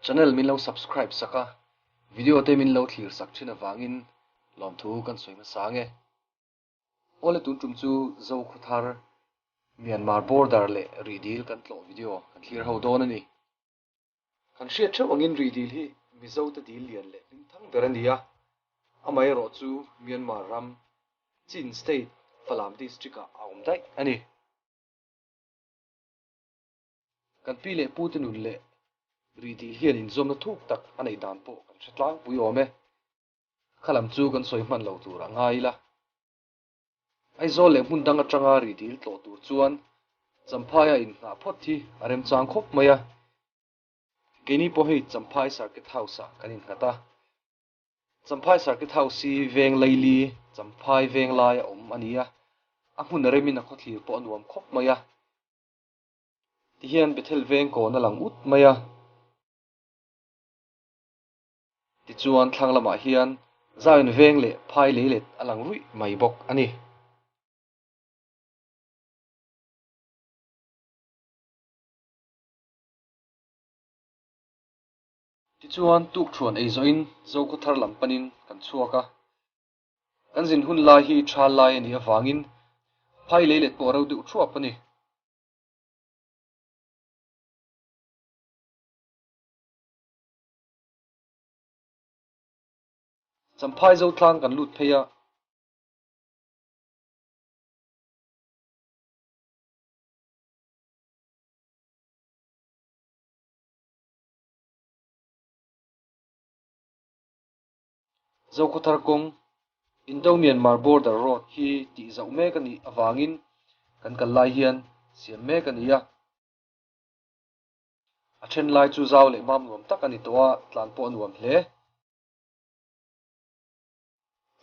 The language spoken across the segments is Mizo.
Channel min lo subscribe sak a, video te min lo thlir sak thin avangin lawmthu kan sawi hmasa ang e. Awle tun tum chu Zokhawthar, Myanmar border leh Rihdil kan tlawh video kan thlir ho dawn a ni. Kan hriat theuh angin Rihdil hi Mizo te dil lian leh hmingthang ber a ni a, amaherawhchu Myanmar ram, Chin State, Falam District ah a awm daih a ni. Kan pi leh pu te nun leh Rihdil hian inzawmna thuk tak a neih dan pawh kan hre tlangpui awm e. Kha lam chu kan sawi hman lo tur a ngai ila. Aizawl leh hmun dang atanga Rihdil tlawh tur chuan Champhaia inngah phawt hi a remchang khawp mai a. Keini pawh hei Champhai Circuit House-ah kan innghat a. Champhai Circuit House hi veng laili, Champhai veng laia awm a ni a. A hmun a remin a khawthlir pawh a nuam khawp mai a. Tihian Bethel veng kawn a lang ut mai a. Tichuan thlang lamah hian Zion veng leh phai leilet a lang ruih mai bawk a ni. Tichuan tukṭhuan ei zawhin Zokhawthar lam panin kan chhuak a. Kan zin hun lai hi ṭhal lai a nih avangin phai leilet pawh a ro deuh ṭhuap a ni. Champhai Zotlang kan lut phei a. Zokhawthar kawng, Indo-Myanmar Border Road hi tih zauh mek a nih avangin kan kal lai hian siam mek a ni a. A then lai chu zau leh mam nuam tak a ni tawh a, tlan pawh a nuam hle.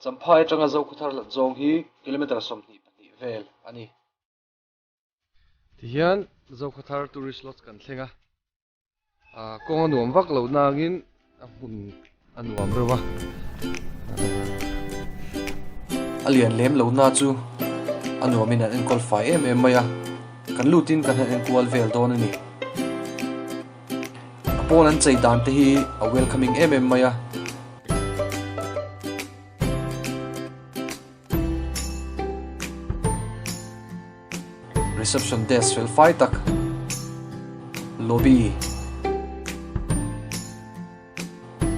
Champhai atanga Zokhawthar hlat zawng hi kilometre 22 vel a ni. Tihian Zokhawthar Tourist Lodge kan thleng a, kawng a nuam vak lo nangin a hmun a nuam reuh a. A lian lem lo na chu a nuamin an enkawl fai em em mai a, kan lutin kan han enkual vel dawn a ni. A pawn an chei dan te hi a welcoming em em mai a. Reception desk fel fai tak, lobby,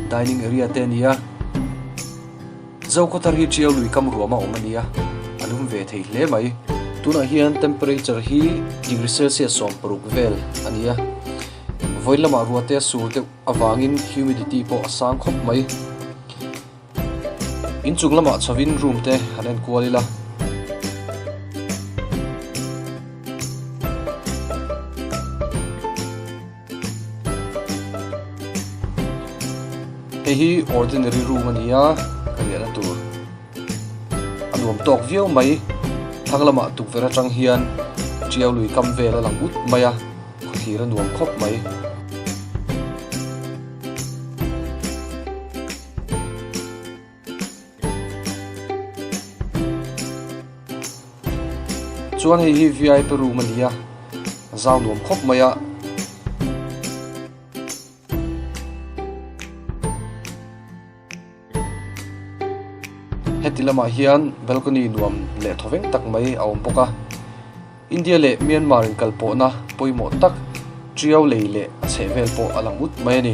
dining area te a ni a, Zokhawthar hi Tiau lui kam ruam a awm a ni a, a lum ve thei hle mai. Tunah hian temperature hi degree celsius 60 vel a ni a, vawi lamah ruah te a sur deuh avangin humidity pawh a sang khawp mai. Inchung lamah chhovin room te han en kual ila. Hei hi ordinary room a ni a, ka riahna tur a nuam tawk viau mai. Thlang lamah tukverh atang hian Tiau lui kam vel a lang ut mai a, khawthlir a nuam khawp mai. Chuan hei hi vip room a ni a, a zau nuam khawp mai a. Heti lamah hian balcony nuam leh thawveng tak mai a awm bawk a. India leh Myanmar inkalpawhna pawimawh tak Tiau lei leh a chhehvel pawh a lang ut mai a ni.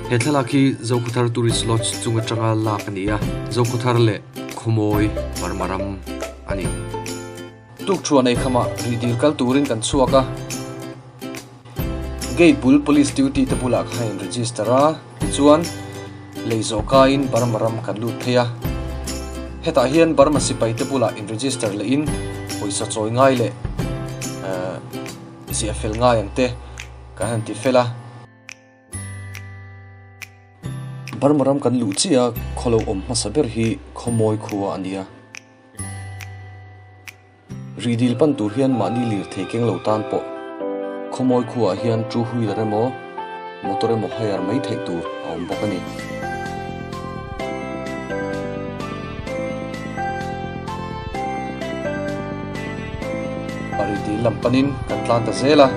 He thlalak hi Zokhawthar Tourist Lodge chung atanga lak a ni a, Zokhawthar leh Khawmawi Burma ram a ni. Tukthuan ei khamah rihdil kal turin kan chhuak a, gate bul police duty te bulah kha in register a, tichuan lei zawh kaiin Burma ram kan lut phei a. Hetah hian Burma sipai te bulah in register lehin pawisa chawi ngai leh ziah fel ngai ang te kan han ti fel a. Burma ram kan luh chiah a, khaw lo awm hmasa ber hi Khawmawi khua a ni a. Rihdil pan tur hian mahni lirthei keng lo tan pawh Khawmawi khuaah hian two wheeler emaw motor emaw hire mai theih tur a awm bawk a ni. Rihdil lam panin kan tlan ta zel a.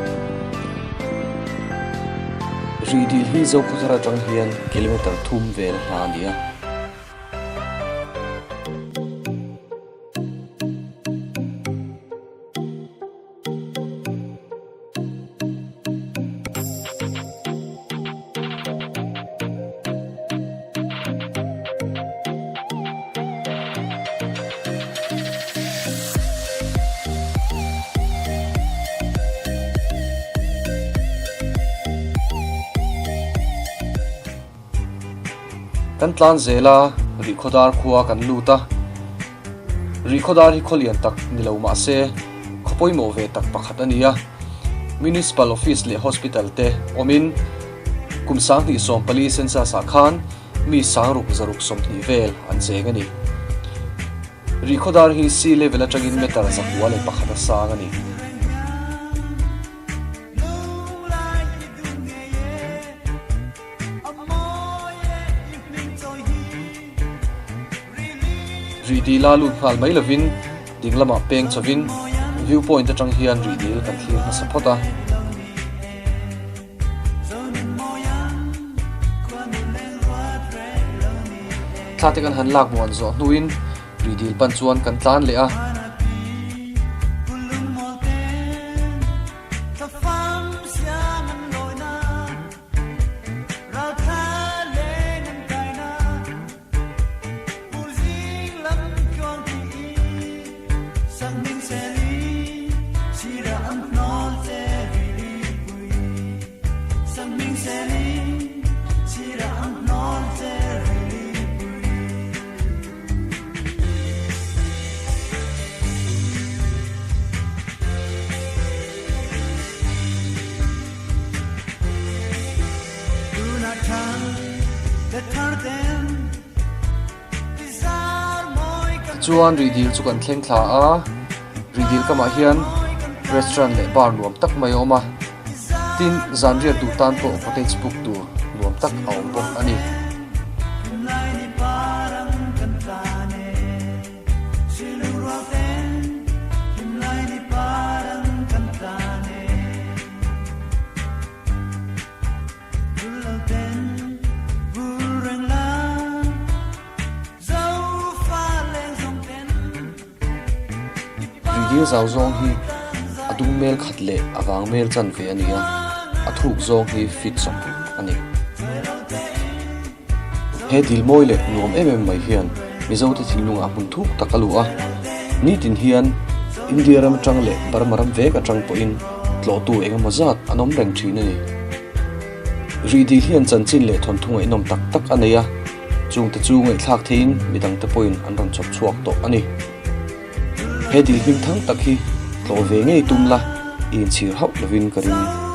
Rihdil hi Zokhawthar atang hian kilometre thum vel hla a ni a. Kan tlan zel a, Rihkhawdar khua kan lut a. Rihkhawdar hi khaw lian tak ni lo mah se, khaw pawimawh ve tak pakhat a ni a. Municipal Office leh Hospital te awmin kum 2014 census ah khan mi 620 vel an cheng a ni. Rihkhawdar hi sea level atangin meter 101 a sang a ni. Rihdil a lut nghal mai lovin ding lamah peng chhovin view point atang hian rihdil kan thlir hmasa phawt a. Thla te kan han lak muan zawh hnuin rihdil pan chuan kan tlan leh a. Chuan rihdil chu kan thleng thla a, rihdil kamah hian restaurant leh bar nuam tak mai a awm a, tin zan riat duh tan pawh cottage book tur nuam tak a awm bawk a ni. Tuidil zau zawng hi a dung mel khat leh a vang mel chanve a ni a, a thuk zawng hi feet 60 a ni. He dil mawi leh nuam em em mai hian Mizote thinlungah hmun thuk tak a luh a, nitin hian India ram atang leh Burma ram vek atang pawhin tlawhtu engemaw zat an awm reng thin a ni. Rihdil hian chanchin leh thawnthu ngaihnawm tak tak a nei a, chungte chu ngaihthlak theihin midangte pawhin an rawn chawp chhuak tawh a ni. He dil hming thang tak hi tlawh ve ngei tum la, i inchhir hauh lovin ka ring.